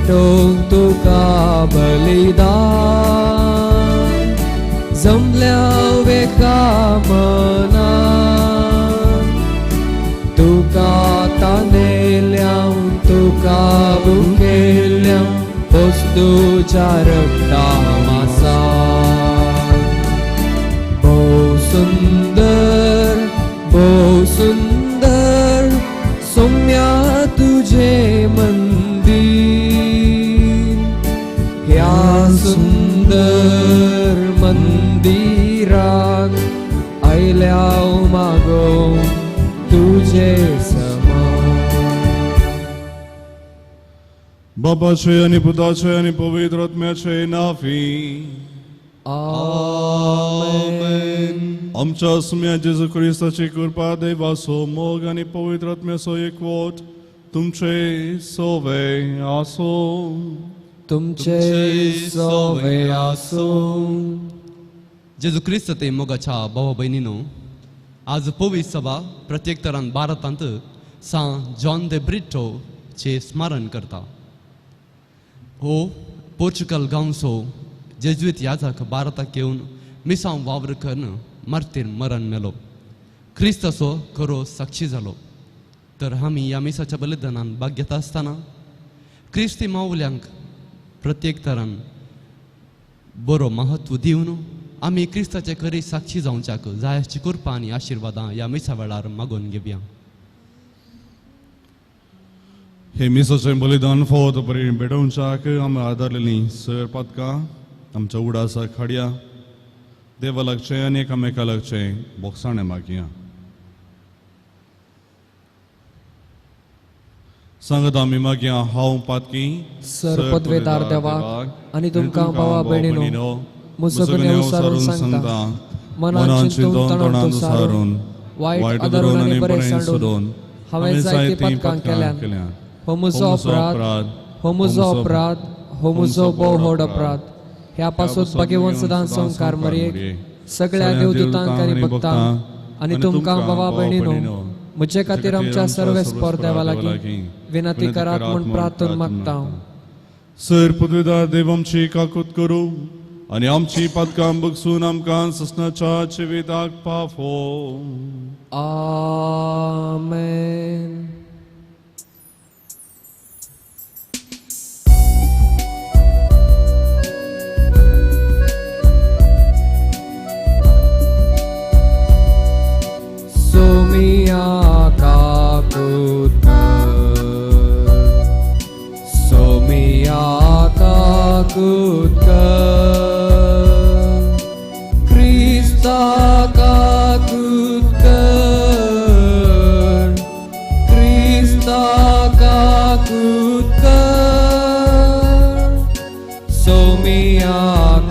भेटोवंक तुका बलिदान जमल्या एका मनान तुका तानेल्या तुका भुकेल्या वस्तूच्या रक्ता मासा भोव सुंदर भोव सुंदर सोम्या तुझे मंदिर ह्या सुंदर मंदिरात आयल्या मागो तुझे समा. बापाचे आनी पुताचे आनी पवित्र आत्म्याचे नाफी. आमेन. आमच्या सुम्या जेजू क्रिस्ताची कृपा, देवाचो मोग आनी पवित्र आत्म्याचो एकवट तुमचे सोवे आसो. तुमचे सोवे आसूं. जेजू क्रिस्त ते मोगाच्या भावा भयणीनो, आज पवित्र सभा प्रत्येक तरान भारतांत सां जॉन दे ब्रिटो चे स्मरण करता. हो पोर्चुगल गांवचो जेजुईत याजक भारताक येवन मिसांव वावर करून मर्तीर मरण मेलो, क्रिस्ताचो खरो साक्षी जालो. तर आमी ह्या मिसाच्या बलिदानान भाग घेता आसतना क्रिस्ती मावल्यांक प्रत्येक तरान बरो महत्व दिवन आमी क्रिस्ताचे खरी साक्षी जावच्याक जाय अशी कृपा आनी आशिर्वादां ह्या मिसा वेळार मागून घेवया. हे मिसाचें बलिदान फावो तो परी भेटोवच्याक आमी आदारलेलीं सर पातकां आमच्या उडासाक हाडया. देवा लागचें आनी एकामेका लागचें बोगसाणें मागया. सांगत आमी मागया, हांव पातकी सर पदवेदार देवाक आनी तुमकां भावा भयणीनो म्हजो गुन्यांव सारून सांगता, मनान चिंतून तणान सारून वायट आदारून आनी बरें सांडून हांवें जायतीं पातकां केल्यान. हो म्हजो अपराध, हो म्हजो अपराध, हो म्हजो भोव व्हड अपराध. ह्या पासून भाग्यवंत सदां संवकार मरयेक सगळ्या देवदूतांक आनी भक्तांक आनी तुमकां भावा भयणीनो म्हजे खातीर आमच्या सर्वेस्पर देवा लागीं विनंती करात म्हूण प्रार्थना मागता. सर पदवेदार देव आमची काकूत करूं आनी आमची पातकां बगसून आमकां ससनाच्या जिविताक पाफो. आमेन. सोमिया काकूत कर, सोमिया काकूत कर, क्रिस्ता काकूत कर, क्रिस्ता काकूत कर, सोमिया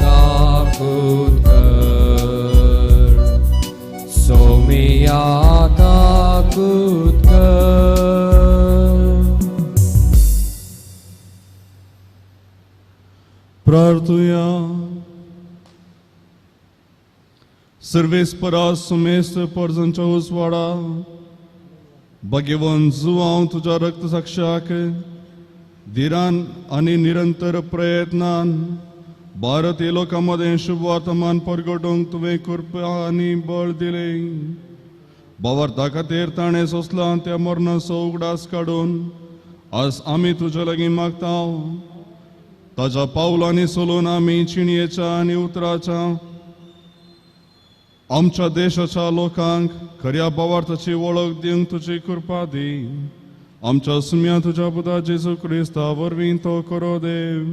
काकूत कर, सोमिया काकूत कर. प्रार्थुया. सर्वेस्परा सुमेस्त परजंच्या उजवाडा भाग्यवंत जुवांव तुज्या रक्त साक्षाक धिरान आनी निरंतर प्रयत्नान भारतीय लोकां मदें शुभ वर्तमान परगटोवंक तुवें कृपा आनी बळ दिलें. भावार्था खातीर ताणें सोंसलां त्या मरणाचो उगडास काडून आज आमी तुज्या लागीं मागता. ताज्या पावलांनी चलून आमी चिणयेच्या आनी उतराच्या आमच्या देशाच्या लोकांक खऱ्या भावार्थाची वळख दिवंक तुजी कृपा दी. आमच्या सुम्या तुज्या पुता जेजू क्रिस्ता वरवीं तो करो देव.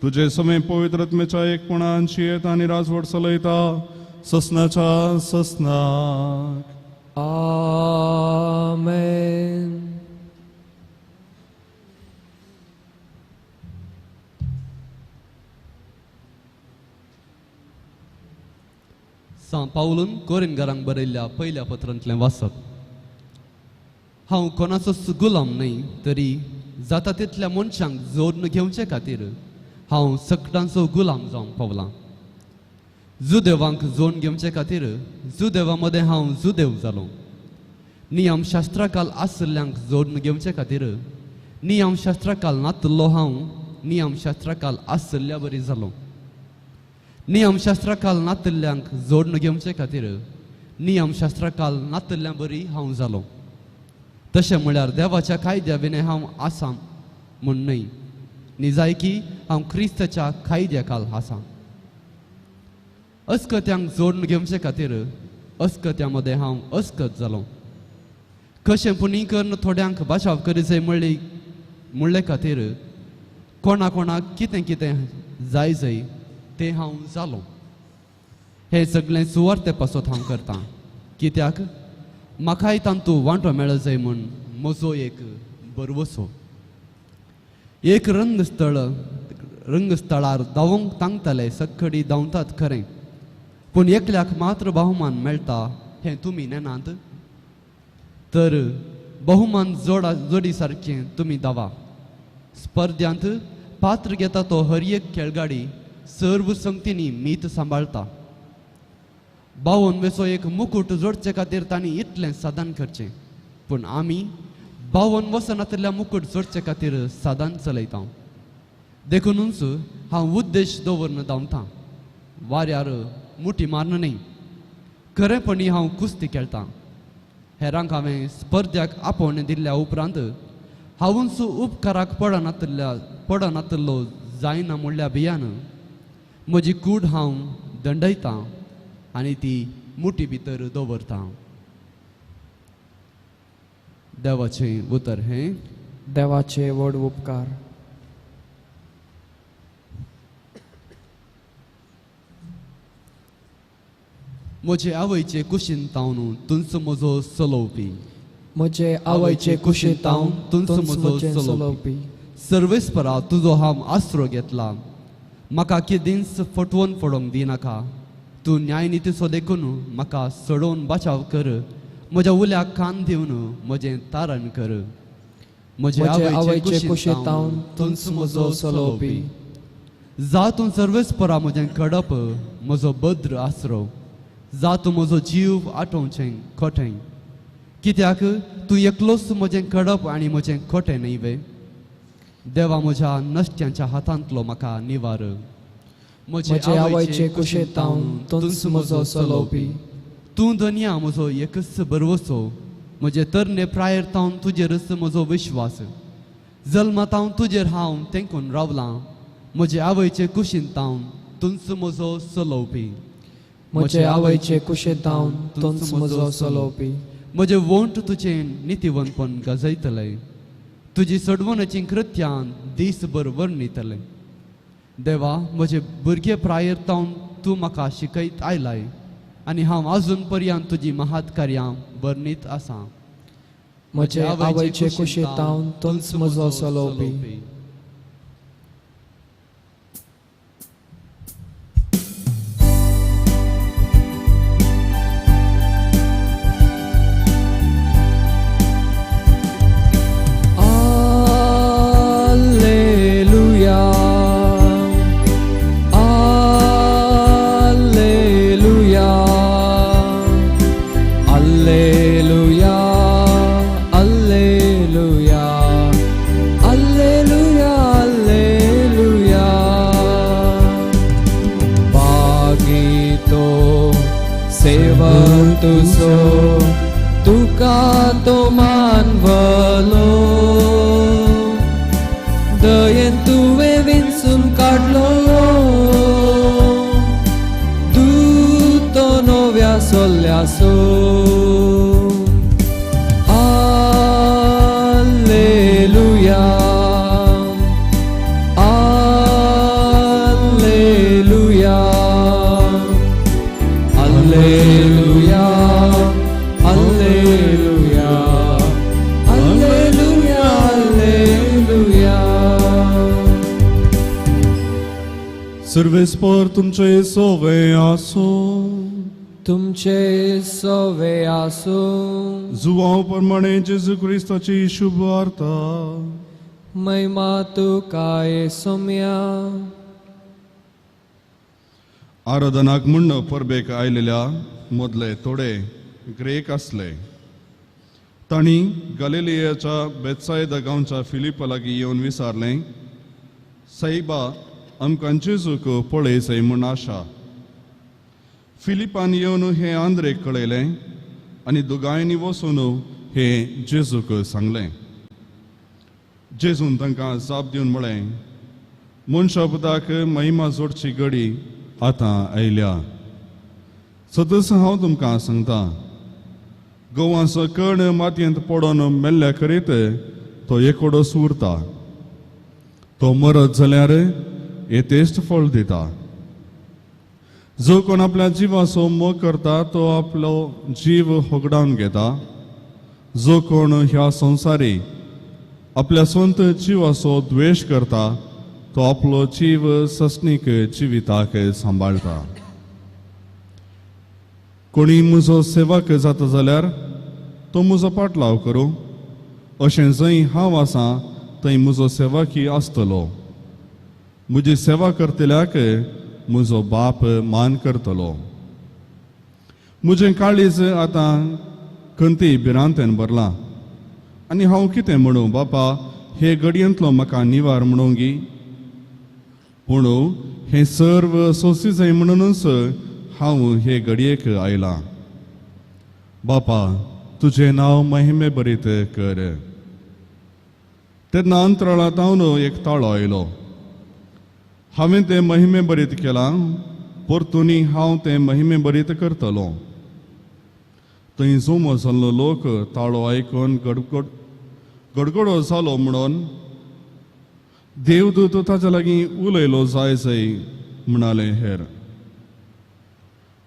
तुजे समे पवित्र आत्म्याच्या एकपणान शियेत आनी राजवट चलयता ससनाच्या ससनाक. आमेन. सां पावलून कोरिनगारांक बरयल्ल्या पयल्या पत्रांतलें वाचप. हांव कोणाचोच गुलाम न्हय तरी जाता तितल्या मनशांक जोडून घेवचे खातीर हांव सकटांचो गुलाम जावंक पावलां. जुदेवांक जोडून घेवचे खातीर जुदेवा मदें हांव जुदेव जालो. नियमशास्त्रा काल आशिल्ल्यांक जोडून घेवचे खातीर नियमशास्त्रा काल नातलो हांव नियमशास्त्राकाल आसल्या बरी जालो. नियमशास्त्राकाल नातल्ल्यांक जोडून घेवचे खातीर नियमशास्त्राकाल नातल्ल्या बरी हांव जालो. तशें म्हळ्यार देवाच्या कायद्या विणें हांव आसा म्हूण न्हय, निजायकी हांव क्रिस्ताच्या कायद्या खाल आसा. अस्कत्यांक जोडून घेवचे खातीर अस्कत्यां मदें हांव अस्कत जालो. कशें पुणी करून थोड्यांक बाशाव करीजय म्हणले खातीर कोणा कोणाक कितें कितें जाय जाय तें हांव जालो. हें सगळें सुवार्ते पासत हांव करतां, कित्याक म्हाकाय तांतू वांटो मेळ जाय म्हूण म्हजो एक बरवसो. एक रंगस्थळार धांवूंक तांगताले सक्कडी धांवतात खरें, पूण एकल्याक मात्र बहुमान मेळटा हें तुमी नेनात. तर बहुमान जोडी सारकें तुमी धावा. स्पर्ध्यांत पात्र घेता तो हर एक खेळगाडी सर्व संगतींनी मीत सांबाळटा. बावन वेसो एक मुकूट जोडचे खातीर तांणी इतलें साधन करचें, पूण आमी 52 वर्सां नातिल्ल्या मुकूट जोडचे खातीर साधन चलयता. देखूनच हांव उद्देश दवरून धांवता, वाऱ्यार मुठी मारून न्हय. खरेंपणी हांव कुस्ती खेळटा. हेरांक हांवें स्पर्ध्याक आपोवणें दिल्ल्या उपरांत हांवूच उपकाराक पडनातिल्लो जायना म्हणल्या भियान म्हजी कूड हांव दंडयता आनी ती मुठी भितर दवरता. देवाचें उतर हें. देवाचे व्हड उपकार. म्हजे आवयचे कुशीन तावन तुंचो म्हजो चलोवपी. म्हजे आवयचे कुशीन तावन तुंचो म्हजो चलोवपी. सर्वेस्परा तुजो हांव आसरो घेतला, म्हाका केदींच फटवून पडोवंक दिनाका. तूं न्यायनितीचो देखून म्हाका सोडोवन बचाव कर, म्हज्या उल्याक कान दिवन म्हजें तारण कर. म्हजे आवयचे कुशीन तावन तुंचो म्हजो चलोवपी. जा तूं सर्वेस्परा म्हजें कडप, म्हजो भद्र आसरो. जा तूं म्हजो जीव आठोवचें खोटें, कित्याक तूं एकलोच म्हजें कडप आनी म्हजें खोटें न्हय वे. देवा म्हज्या नश्ट्यांच्या हातांतलो म्हाका निवार. म्हजे आवयचे कुशीन तावन तुंच म्हजो चलोवपी. तूं धनया म्हजो एकच बरवसो, म्हजे तरणे प्रायर तावन तुजेरच म्हजो विश्वास. जल्मात हांव तुजेर हांव तेंकून रावलां, म्हजे आवयचे कुशीन तावन तुंच म्हजो चलोवपी. म्हजे आवयचे कुशीन तावन तुंच म्हजो चलोवपी. म्हजें वोंट तुजें नितीवंतपण गाजयतलें, तुजी सडवणाची कृत्यां दीसभर वर्णितलें. देवा म्हजे भुरगे प्रायर तावन तूं म्हाका शिकयत आयलाय आनी हांव आजून पर्यंत तुजी महात कार्यां वर्णीत आसा. म्हजे आवयचे कुशीन तावन तुंच म्हजो चलोवपी. तुजो तुका तो मानवलो, दयेन तुवें विंचून काडलो, दूत नव्या सोल्ल्यासो. आल्लेलुया, आल्लेलुया, आल्लेलुया, आल्लेलुया, आल्लेलुया, आल्लेलुया. सर्वेस्पर तुमचे सोवे आसूं. तुमचे सोवे आसूं. जुवांव प्रमाणे जेजू क्रिस्ताची शुभ वार्ता. महिमा तुका सोम्या. आराधनाक म्हण्ण परबेक आयलेल्या मदले थोडे ग्रेक आसले. तांणी गलिलियाच्या बेत्सायदा गांवच्या फिलिपा लागीं येवन विचारलें, सायबा आमकां जेजूक पळय जाय म्हूण आशा. फिलिपान येवन हें आंद्रेक कळयलें आनी दोगांयनी वचून हें जेजूक सांगलें. जेजून तांकां जाप दिवन म्हळें, मनशा पुताक महिमा जोडची घडी आतां आयल्या. सदस हांव तुमकां सांगता, गंवाचो कण मातयेंत पडोन मेल्ल्या करीत तो एकोडोच उरता. तो मरत जाल्यार येतेश्ट फळ दिता. जो कोण आपल्या जिवाचो मोग करता तो आपलो जीव होगडावन घेता. जो कोण ह्या संवसारी आपल्या स्वंत जिवाचो द्वेश करता तो आपलो जीव सस्नीक जिविताक सांबाळटा. कोणी म्हजो सेवक जाता जाल्यार तो म्हजो पाटलाव करूं, अशें जंय हांव आसा थंय म्हजो सेवकी आसतलो. म्हजी सेवा करतल्याक म्हजो बाप मान करतलो. म्हजें काळीज आतां खंती भिरांतेन भरलां आनी हांव कितें म्हणूं, बापा हे घडयेंतलो म्हाका निवार म्हणूंगी? पूण हें सर्व सोंसी जाय म्हणूनच हांव हे घडयेक आयलां. बापा तुजें नांव महिमे बरीत कर. तेन्ना अंतराळांत हांव एक ताळो आयलो, हांवें तें महिमे बरीत केलां, परतून हांव तें महिमे बरीत करतलो. थंय जमो जाल्लो लोक ताळो आयकून गडगड गडगडो जालो म्हणून देवदूत ताच्या लागीं उलयलो जाय जाय म्हणाले हेर.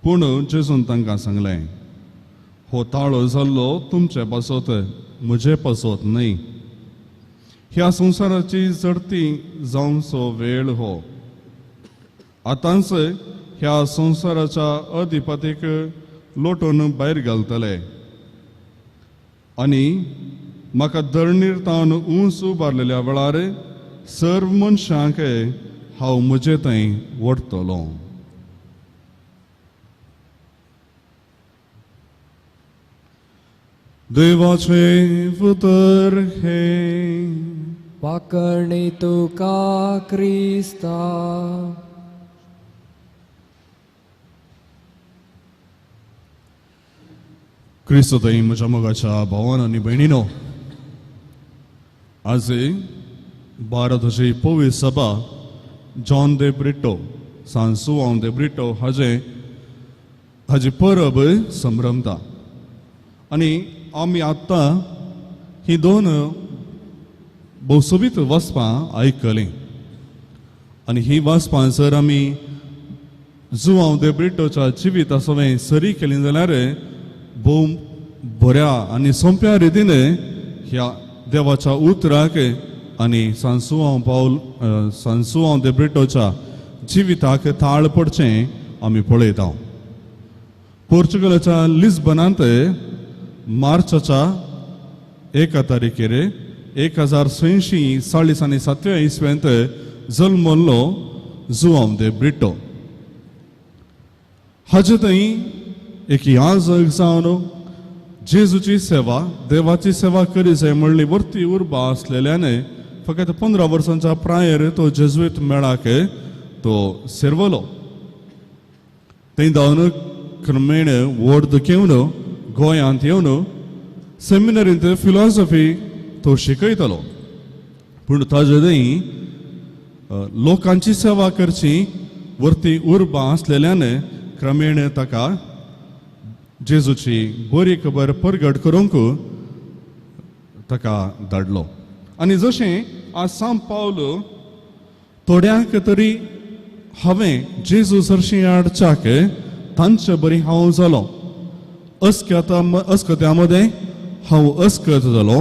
पूण जेजून तांकां सांगलें, हो ताळो जाल्लो तुमचे पासत, म्हजे पासत न्हय. ह्या संवसाराची जडती जावचो वेळ हो. आतांच ह्या संवसाराच्या अधिपतीक लोटून भायर घालतले आनी म्हाका धरणीर तावन ऊंच उबारलेल्या वेळार सर्व मनशांक हांव म्हजे थंय ओडटलो. देवाचें उतर हें. वाकणे तुका क्रिस्ता. क्रिस्त थंय म्हज्या मोगाच्या भावान आनी भयणीनो, आज भारताची पवित्र सभा जॉन दे ब्रिटो, सांसुआंव दे ब्रिटो हाजे हाजी परब संभ्रमता. आनी आमी आत्तां ही दोन भोवसोबीत वाचपां आयकलीं आनी ही वाचपां जर आमी जुआंव दे ब्रिटोच्या जिविता सवें सरी केली जाल्यार भोव बऱ्या आनी सोंप्या रितीन ह्या देवाच्या उतराक आनी सांसुआंव पावल सांसुआंव दे ब्रिटोच्या जिविताक ताळ पडचें आमी पळयता. पोर्चुगलाच्या लिस्बनांत मार्चाच्या 1 तारखेर 1640 आनी 7व्या इसवेंत जल्मल्लो जुआंव दे ब्रिटो हाजे थंय एक याजक जावन जेजूची सेवा, देवाची सेवा करी जाय म्हणली वर्ती उर्बा आसलेल्यान फकत 15 वर्सांच्या प्रायर तो जेजुईत मेळाक तो सेरवलो. थंय धांवन क्रमेण व्हड दुखेवन गोंयांत येवन सेमिनरींत फिलॉसॉफी तो शिकयतालो. पूण ताजे थंय लोकांची सेवा करची वर्ती उर्बा आसलेल्यान क्रमेण ताका जेजूची बरी खबर परगट करूंक ताका धाडलो. आनी जशें आज सांव पावल थोड्यांक तरी हांवें जेजू सरशी हाडच्याक तांचे बरी हांव जालो, अस्कत्या मदें हांव अस्कत जालो,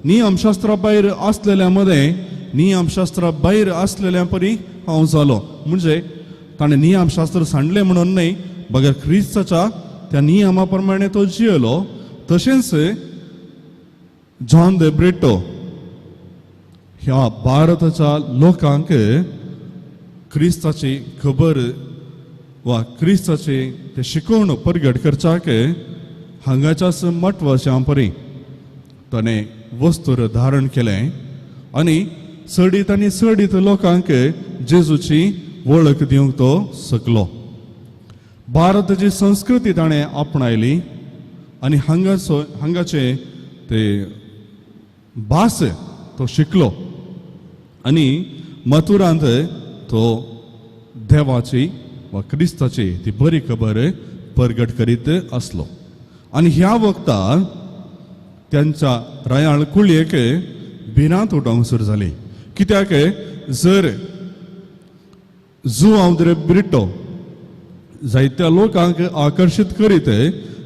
नियमशास्त्रा भायर आसलेल्या मदें नियमशास्त्रा भायर आसलेल्या परी हांव जालो. म्हणजे ताणें नियमशास्त्र सांडलें म्हणून न्हय, बगर क्रिस्ताच्या त्या नियमा प्रमाणे तो जियेलो. तशेंच जॉन दे ब्रिटो ह्या भारताच्या लोकांक क्रिस्ताची खबर वा क्रिस्ताची ते शिकवण परगट करच्याक हांगाच्याच मटवाच्या परी ताणें वस्तूर धारण केलें आनी चडीत आनी चडीत लोकांक जेजूची वळख दिवंक तो शकलो. भारताची संस्कृती ताणें आपणायली आनी हांगाचे ते भास तो शिकलो आनी मथुरांत तो देवाची वा क्रिस्ताची ती बरी खबर परगट करीत आसलो. आनी ह्या वखतार त्यांच्या रायाळ कुळयेक भिरांत उठोवंक सुरू जाली, कित्याक जर जुआंव दे ब्रिटो जायत्या लोकांक आकर्शीत करीत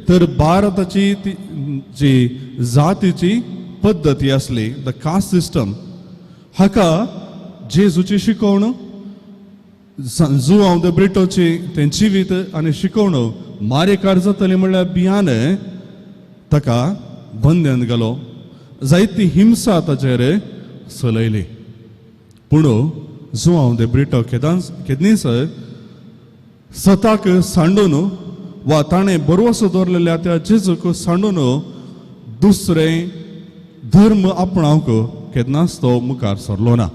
तर भारताची ती जी जातीची पद्दती आसली, the caste system, हाका जेजूची शिकवण, जुआंव दे ब्रिटोची तें जिवीत आनी शिकवण मारेकार जातली म्हणल्यार भियान ताका बंद्यांत गेलो, जायती हिंसा ताचेर चलयली. पूण जुआंव दे ब्रिटो केदनीच सताक सांडून वा ताणें बरवसो दवरलेल्या त्या जेजूक सांडून दुसरें धर्म आपणावंक केन्नाच तो मुखार सरलो ना.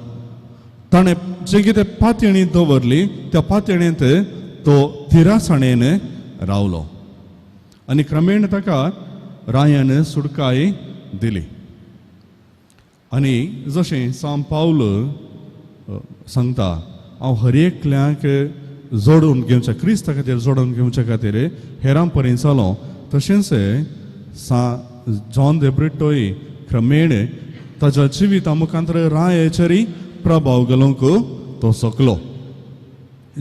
ताणें जें कितें पातयणी दवरली त्या पातयणेंत तो थिरासाणेन रावलो आनी क्रमेण ताका रायान सुटकाय दिली. आनी जशें सांत पावल सांगता, हांव हर एकल्याक जोडून घेवच्या क्रिस्ता खातीर जोडून घेवच्या खातीर हेरां पर्यंत जालो, तशेंच सांत जॉन दे ब्रिटोय क्रमेण ताच्या जिविता मुखांतर रायाचेरय प्रभाव घालूंक तो शकलो.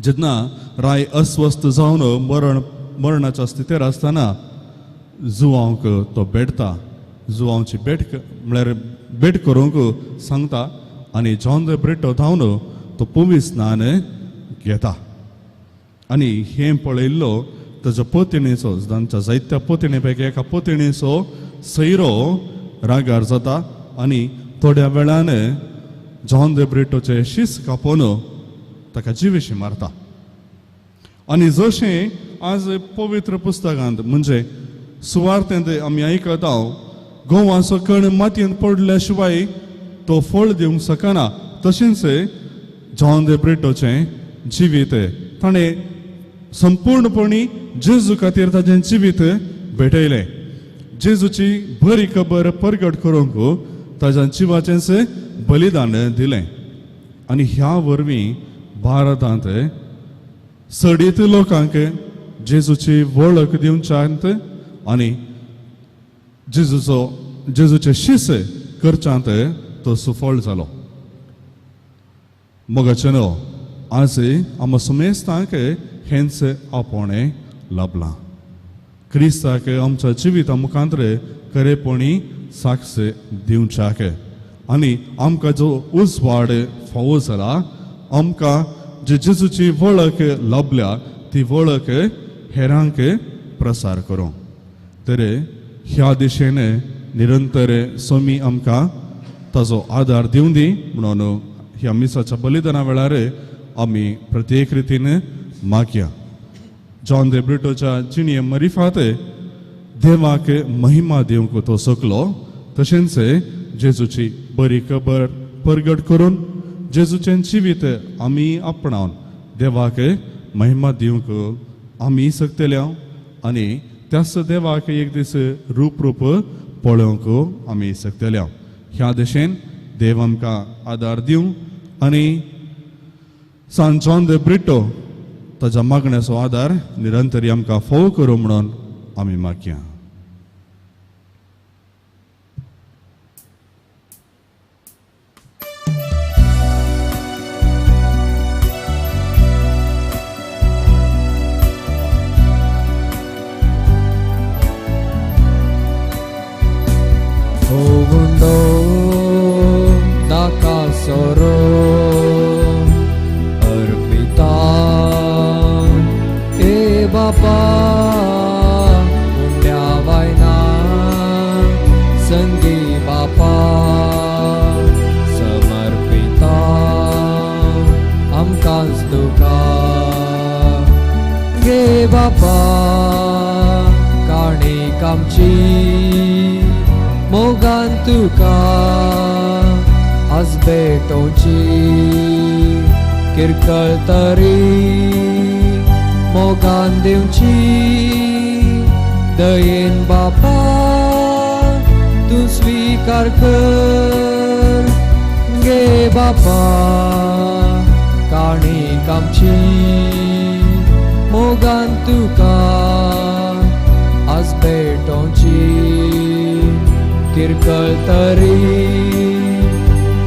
जेन्ना राय अस्वस्थ जावन मरणाच्या स्थितीर आसतना जुआंवक तो भेटता, जुआंवची भेट म्हळ्यार भेट करूंक सांगता आनी जॉन दे ब्रिटो धांवन तो पवित्र स्नान घेता. आनी हें पळयल्लो ताजो पोतिणेचो, तांच्या जायत्या पोतिणे पैकी एका पोतिणेचो सैरो रागार जाता आनी थोड्या वेळान जॉन दे ब्रिटोचे शीस कापोवन ताका जिवेशी मारता. आनी जशें आज पवित्र पुस्तकांत म्हणजे सुवार्थेंत आमी आयकता, गोवाचो कण मातयेंत पडल्या शिवाय तो फळ दिवंक शकना, तशेंच जॉन दे ब्रिटोचें जिवीत ताणें संपूर्णपणी जेजू खातीर ताजें जिवीत भेटयलें. जेजूची बरी खबर परगट करूंक ताज्या जिवाचेंच बलिदान दिलें आनी ह्या वरवीं भारतांत सडीत लोकांक जेजूची वळख दिवच्यांत आनी जेजूचे शिस करच्यांत तो सुफळ जालो. मोगाचे न्हू, आज आमकां सुमेस्तांक हेंच आपोवणें लाबलां. क्रिस्ताक आमच्या जिविता मुखांतर खरेपणी साक्ष दिवच्याक आनी आमकां जो उजवाड फावो जाला, आमकां जी जेजूची वळख लाबल्या ती वळख हेरांक प्रसार करूं. तर ह्या दिशेन निरंतर स्वामी आमकां ताजो आदार दिवं दी म्हणून ह्या मिसाच्या बलिदाना वेळार आमी प्रत्येक रितीन मागया. जॉन दे ब्रिटोच्या जिणये मरिफात देवाक महिमा दिवंक तो शकलो, तशेंच जेजूची बरी खबर परगट करून जेजूचें जिवीत आमी आपणावन देवाक महिमा दिवंक आमी शकतले आनी त्याच देवाक एक दीस रूप रूप पळोवंक आमी शकतले. ह्या दिशेन देव आमकां आदार दिवं आनी सांत जॉन दे ब्रिटो ताच्या मागण्याचो आदार निरंतर आमकां फोव करूं म्हणून आमी मागया. मोगान तुका आज भेटोवची किरकळ तरी मोगान दिवची दयेन बापा तूं स्विकार कर गे बापा काणीक आमची मोगान तुका आज भेटोवची किरकळ तरी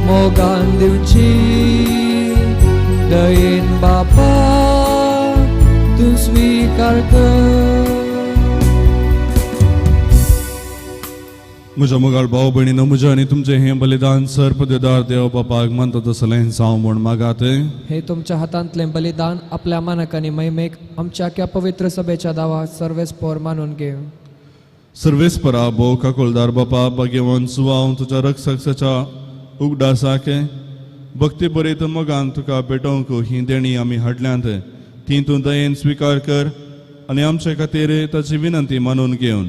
मोगान दिवची दयेन बापा तूं स्विकार कर. म्हज्या मोगाळ भाव भयणीनो, म्हजें आनी तुमचें हें बलिदान सर्पदेदार देव बापाक मानता तसलें जावं म्हूण मागात. हे तुमच्या हातांतलें बलिदान आपल्या मानक आनी महिमेक आमच्या क्या पवित्र सभेच्या दावा सर्वेस्पोर मानून घेव. सर्वेस्परा भोव काकुलदार बापा, भाग्यवान सुवाव तुज्या रक्षकाच्या उगडासाक भक्ती बरीत मोगान तुका भेटोवंक ही देणी आमी हाडल्यांत ती तूं दयेन स्विकार कर आनी आमचे खातीर ताची विनंती मानून घेवन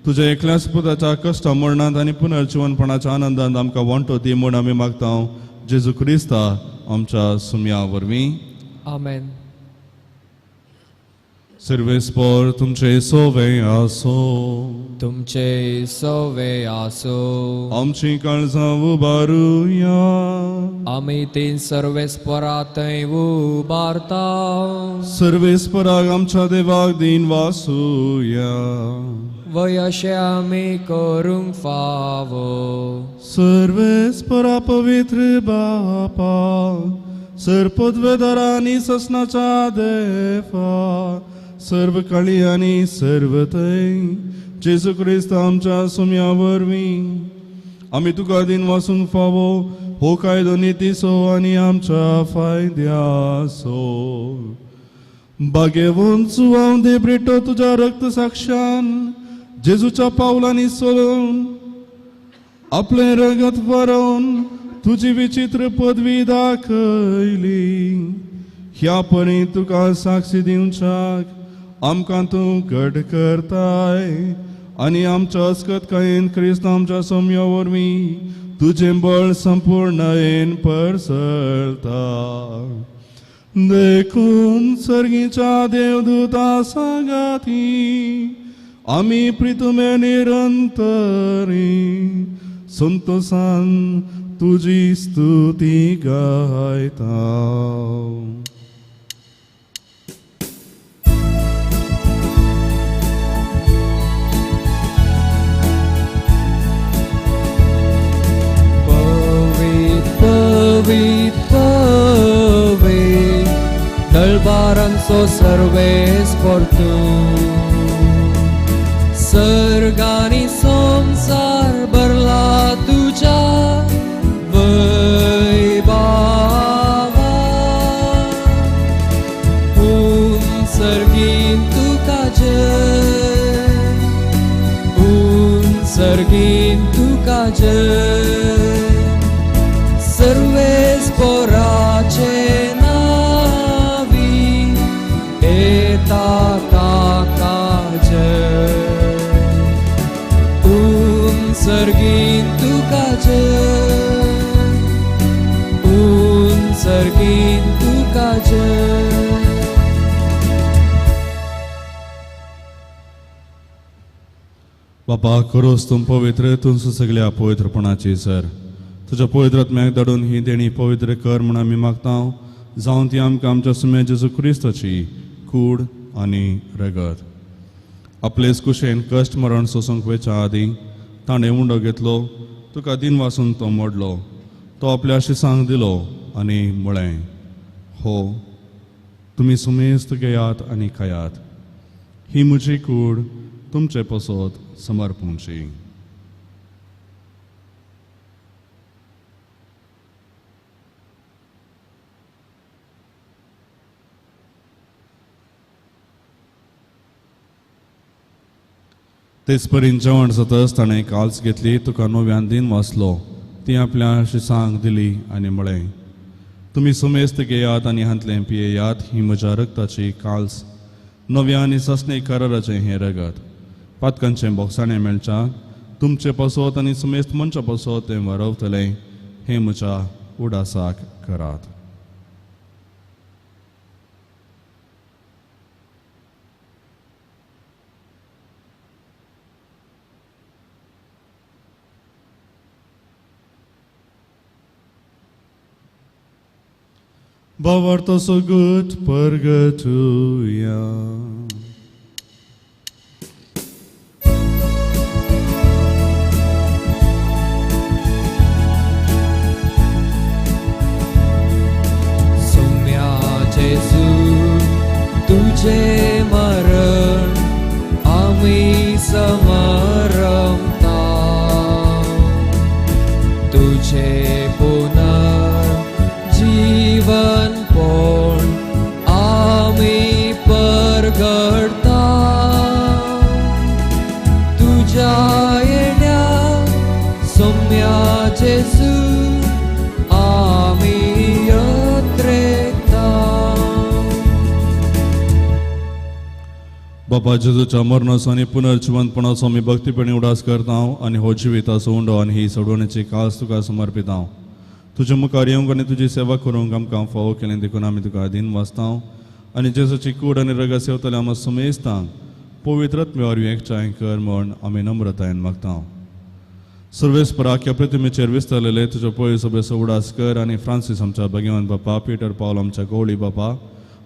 तुज्या एकल्याच पुताच्या कश्टा मरणांत आनी पुनर्जिवनपणाच्या आनंदांत आमकां वांटो दी म्हूण आमी मागता जेजू क्रिस्ता आमच्या सुम्या वरवीं. आमेन. सर्वेस्पोर तुमचे सोवे आसो. तुमचे सोवे आसो. आमची काळजां उबारुया. आमी तीन सर्वेस्पोरा थंय उबारता. सर्वेस्पोराक आमच्या देवाक दीन वासुया. वय अशें आमी करूंक फावो. सर्वेस्पोरा पवित्र बापा, सर्पद्वेदारा आनी ससनाच्या देवा, सर्व काळी आनी सर्व थंय जेजू क्रिस्त आमच्या सुम्या वरवीं आमी तुका दीन वासूंक फावो हो कायदो नितीचो आनी आमच्या फायद्याचो. भाग्यवंत सुवाव दे ब्रिटो तुज्या रक्त साक्षान जेजूच्या पावलांनी सोडून आपलें रगत वरोवन तुजी विचित्र पदवी दाखयली. ह्या परी तुका साक्षी दिवच्याक आमकां तूं घट करताय आनी आमच्या अस्कतकायेन क्रिस्त आमच्या सोम्या वरवीं तुजें बळ संपूर्णयेन परसळता. देखून सर्गीच्या देवदूता सांगाती आमी प्रितुमे निरंतरी संतोसान तुजी स्तुती गायता. पवित पवित दळबारांचो सर्वेस्पोर तूं, सर्ग आनी संवसार भरला तुज्या वैभावान. उंच सर्गीन तुका जय, उंच सर्गीन तुका जय, सर्वेस्पोराचे नावी येता ताका जय. उंच सर्गीन तुका जय, उंच सर्गीन तुका जय. बापा खरोच तूं पवित्र, तूं सगळ्या पवित्रपणाची सर तुज्या पवित्र आत्म्याक धाडून ही देणी पवित्र कर म्हूण आमी मागता जावन ती आमकां आमच्या सुम्या जेजू क्रिस्ताची कूड आनी रगत. आपलेच कुशेन कश्ट मरण सोसूंक वयच्या आदीं ताणें उंडो घेतलो, तुका दिन वासून तो मोडलो, तो आपल्या शिसांक दिलो आनी म्हळें, हो तुमी सुमेस्त घेयात आनी खायात, ही म्हजी कूड तुमचे पसत समर्पूंची. तेच परीन जेवण जातच ताणें काल्स घेतली, तुका नव्यान दिन वाचलो, ती आपल्या शिसांक दिली आनी म्हळें, तुमी सुमेस्त घेयात आनी हांतलें पियेयात, ही म्हज्या रक्ताची काल्स, नव्या आनी ससणे कराराचें हें रगत, पातकांचें बोगसाणें मेळच्या तुमचे पासत आनी सुमेस्त मनशा पासत तें वारवतलें. हें म्हज्या उडासाक करात. भावार्थ सगट परगटुया. सोम्या जेजू तुझे मरण आमी समरमता, तुझे पुनर्जीवन पण आमी परगडता, तुझ्या येण्या सोम्या जेजू आमी यत्रेता. बाबा जेजूच्या मरणाचो आनी पुनर्जिवंतपणाचो आमी भक्तीपणी उडास करता आनी हो जिविताचो उंडो आनी ही सोडवणेची कास तुका समर्पिता. तुज्या मुखार येवंक आनी तुजी सेवा करूंक आमकां फावो केलें देखून आमी तुका अधीन वाचता आनी जेजूची कूड आनी रगत सेवतले आमकां सुमेस्तांक पवित्र आत्मे वरवीं एकठांय कर म्हूण आमी नम्रतायेन मागता. सर्वेस्पराक ह्या प्रतिमेचेर विस्तारलेले तुज्या पळय सभेचो उडास कर आनी फ्रांसीस आमच्या भगवान बापा, पिटर पावल आमच्या गवळी बापा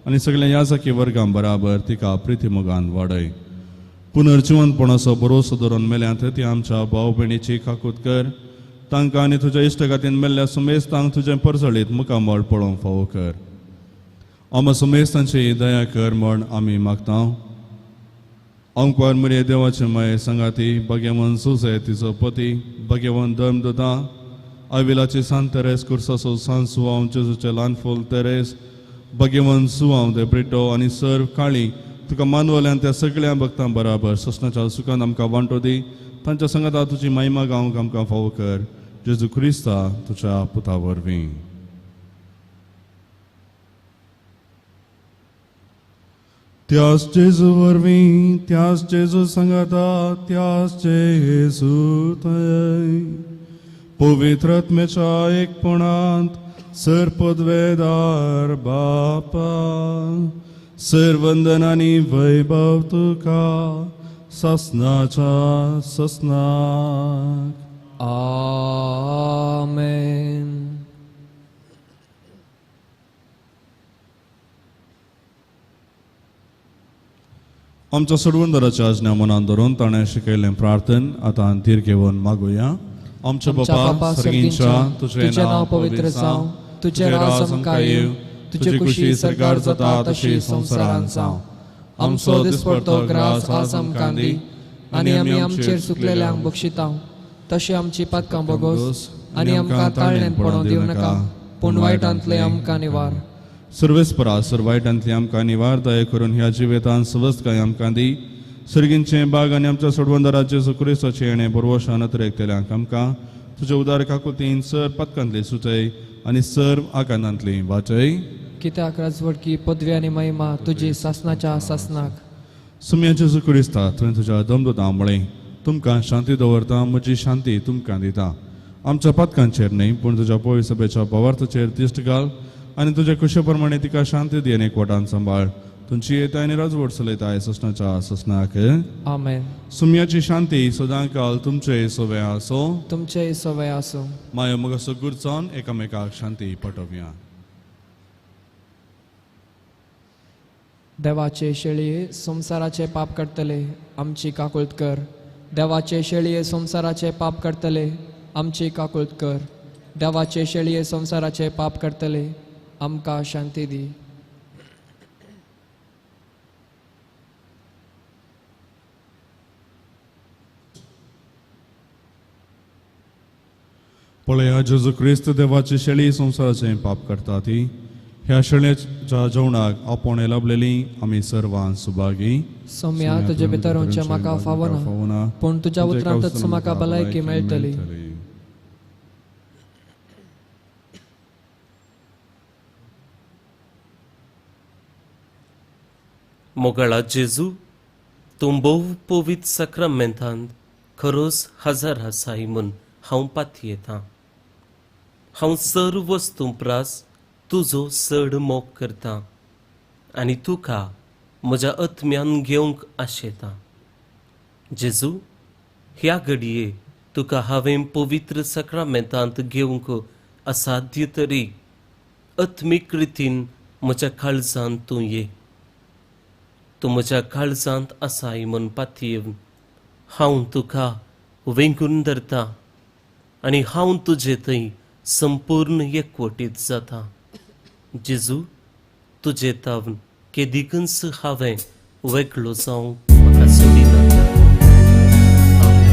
आनी सगळ्या याजकी वर्गां बराबर तिका प्रितीमोगान वाडय. पुनर्जिवंतपणाचो भरोसो धरून मेल्यांत ती आमच्या भाव भयणीची काकूत कर, तांकां आनी तुज्या इश्टगातीन मेल्ल्या सुमेस्तांक तुजें परजळीत मुखामळ पळोवंक फावो कर. आमकां सुमेस्तांची दया कर म्हूण आमी मागता. आमकां मरे देवाचे माये सांगाती भाग्यवन सुसे तिचो पती भाग्यवन धर्म दुता आविलाची सांत तेरेस कुर्साचो सांत सुवांव जेजूचे ल्हान फूल तेरेस भाग्यवन सुवांव दे ब्रिटो आनी सर्व काळी तुका मानवल्यान त्या सगळ्या भक्तां बराबर ससनाच्या सुखान आमकां वांटो दी. तांच्या सांगाता तुजी महिमा गावंक आमकां फावो कर. जेजू क्रिस्ता तुज्या पुता वरवीं. त्यास जेजू वरवीं, त्यास जेजू सांगाता, त्यास जेजू थंय पवित्र आत्म्याच्या एकपणांत सर पदवेदार बापा सर वंदन आनी वैभव तुका ससनाच्या ससनाक. आमेन. आमच्या सोडवणदाराच्या आज्ञा मनान धरून ताणें शिकयल्लें प्रार्थन आतां धीर घेवन मागुया. आमच्या बापा सर्गींच्या, तुजें नांव पवित्र जावं, तुजें राज आमकां येवं, तुजी खुशी सरकार जाता तशी संवसारांत जावं. आमचो दिसपडतो ग्रास आज आमकां दी आनी आमी आमचेर चुकलेल्यांक बक्षिता तशी आमची पातकां बगोस आनी आमकां ताळ्यान पडोवंक दिवं नाका, पूण वायटांतले आमकां निवार. सर्वेस्परा सर वायटांतली आमकां निवार दया करून ह्या जिवितान सवस्तकाय आमकां दी. सर्गींचे बाग आनी आमच्या सोडवणदाराचे जेजू क्रिस्ताचे येणें बरवशान अतिरेकतल्यांक आमकां तुज्या उदार काकुतीन सर पातकांतली सुचय आनी सर्व आकांतांतली वाचय. कित्याक राजवटकी पदवी आनी महिमा तुजी सासनाच्या सासनाक. सुम्या जेजू क्रिस्ता तुवें तुज्या दमदुतां म्हळें, तुमकां शांती दवरता, म्हजी शांती तुमकां दिता. आमच्या पातकांचेर न्हय पूण तुज्या पवित्र सभेच्या भावार्थाचेर दिश्ट घाल आनी तुज्या खुशे प्रमाणे तिका शांती दी आनी एकवटान सांबाळ. तुमची येता आनी राजवट चलयता ससनाच्या ससनाक. आमेन. सुम्याची शांती सदांकाल तुमचे सवे आसो. तुमचे सवे आसो. माया मग सगूर जावन एकामेकाक शांती पटोवया. देवाचे शेळये संवसाराचे पाप काडटले आमची काकुळत कर. देवाचे शेळये संवसाराचे पाप काडटले आमची काकुळत कर. देवाचे शेळये संवसाराचे पाप काडटले आमकां शांती दी. पळया जेजू क्रिस्त देवाची शेळी संवसाराचें पाप करता ती ह्या शेळयेच्या जेवणाक आपोवणें लाभलेली आमी सर्वां सुभागी. सोम्या तुजे भितर वचचें म्हाका फावना, पूण तुज्या उतरांतच म्हाका भलायकी मेळटली. मोगाळा जेजू, तूं भोव पवित्र साक्रामेंतांत खरोच हजर आसाय म्हूण हांव पातयेतां. हांव सर्व वस्तूं प्रास तुजो चड मोग करता आनी तुका म्हज्या आत्म्यान घेवंक आशेता. जेजू, ह्या घडये तुका हांवें पवित्र सक्रामेंतांत घेवंक असाध्य तरी आत्मीक रितीन म्हज्या काळजांत तूं ये. तूं म्हज्या काळजांत आसाय म्हूण पातयेवन हांव तुका वेंगून धरता आनी हांव तुजे थंय संपूर्ण एकवटीत जाता. जेजू, तुजे तावन केदिकूच हांवें वेगळो जावंक म्हाका सोदिना. आमेन.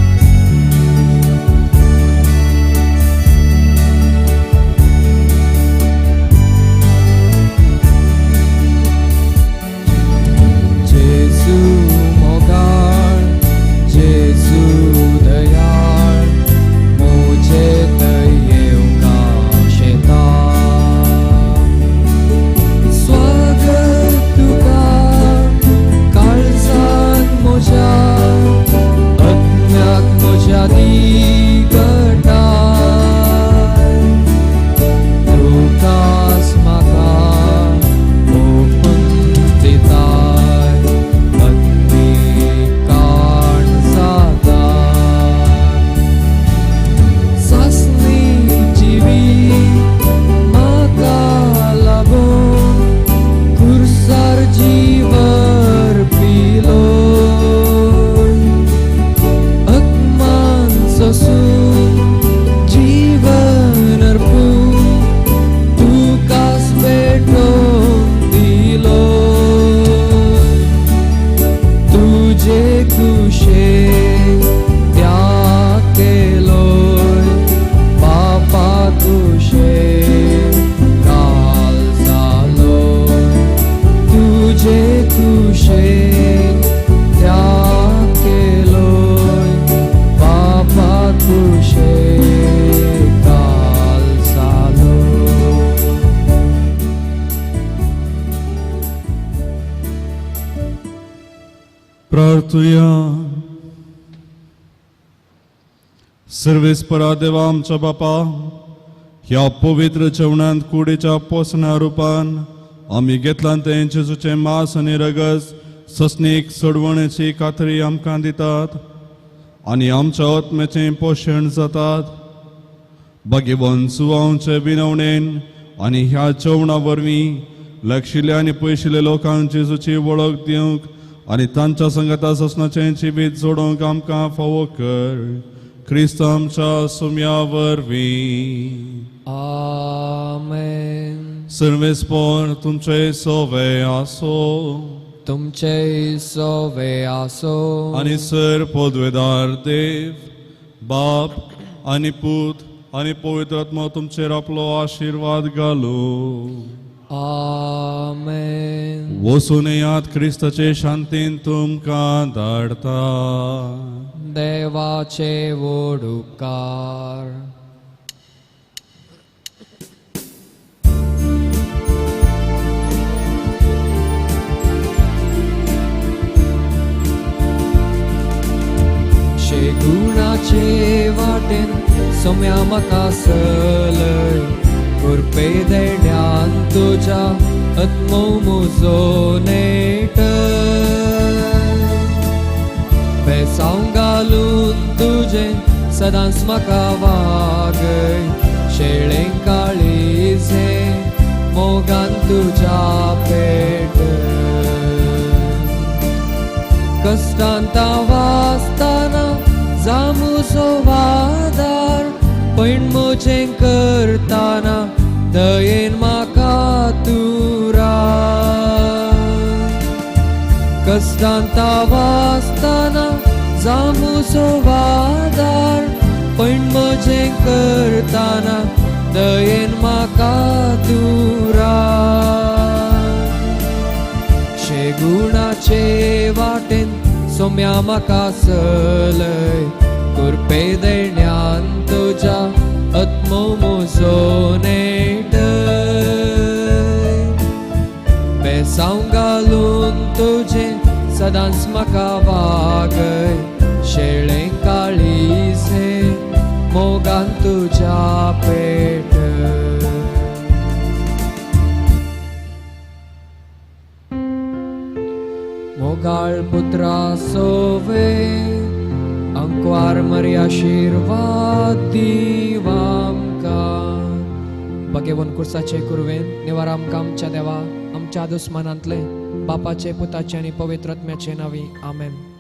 जेजू मोगाळ, जेजू दयाळ, म्हजे थंय येवंक आशेता. स्वागत तुका काळजांत म्हज्या, आत्म्याक म्हज्या निकटाय. तुकाच म्हाका ओंपून दिताय, आत्मीक काण जाता. सासणी जिवीत म्हाका लाबून खुर्सार जीव अर्पिलो. अपमान सोसून जीवन अर्पून तुकाच भेटोवन दिलो. तुजे कुशेन त्याग केलोय, बापा कुशेन काल जालोय. तुजे कुशेन त्याग केलोय, बापा कुशेन काल जालोय. प्रार्थुया. सर्वेस्परा देवा आमच्या बापा, ह्या पवित्र जेवणांत कुडीच्या पोसण्या रुपान आमी घेतलां तें जेजूचें मांस आनी रगत ससणीक सोडवणेची खात्री आमकां दितात आनी आमच्या आत्म्याचें पोशण जातात. भाग्यवंत सुवांचे विनवणेन आनी ह्या जेवणा वरवीं लागशिल्ल्या आनी पयशिल्ल्या लोकांक जेजूची वळख दिवंक आनी तांच्या संगता ससनाचें जिवीत जोडूंक आमकां फावो कर. क्रिस्त आमच्या सुम्या वरवीं. आमेन. सर्वेस्पोर तुमचे सोवे आसो. तुमचे सोवे आसो. आनी सर पदवेदार देव बाप आनी पूत आनी पवित्र आत्मा तुमचेर आपलो आशिर्वाद घालू. आमेन. वचून येयात, क्रिस्ताचे शांतीन तुमकां धाडता. देवाचे व्हड उपकार. शेगुणाचे वाटेन सोम्या म्हाका सलय, कृपे देण्यान तुज्या आत्मो म्हजो नेट. बेसांव घालून तुजें सदांच म्हाका वागय, शेळें काळीजें मोगान तुज्या पेट. कश्टांत वाचतना जामुसो वादार, पण म्हजें करतना दयेन म्हाका तूं राव. कश्टांत वाचतना जामुसो वादार, पण म्हजें करतना दयेन म्हाका तूं राव. शेगुणाचे वाटेन सोम्या म्हाका सलय, कृपे देण्यान तुज्या आत्मो म्हजो नेट. बेसांव घालून तुजें सदांच म्हाका वागय, शेळें काळीजें मोगान तुज्या पेट. मोगाळ पुत्रा सोवे अंकवार मरी आशिर्वाद दिवामकां. भगेवन कुर्साचे कुरवेन निवार आमकां आमच्या देवा आमच्या दुस्मानांतले बापाचे पुताचे आनी पवित्र आत्म्याचे नांवी आमेन.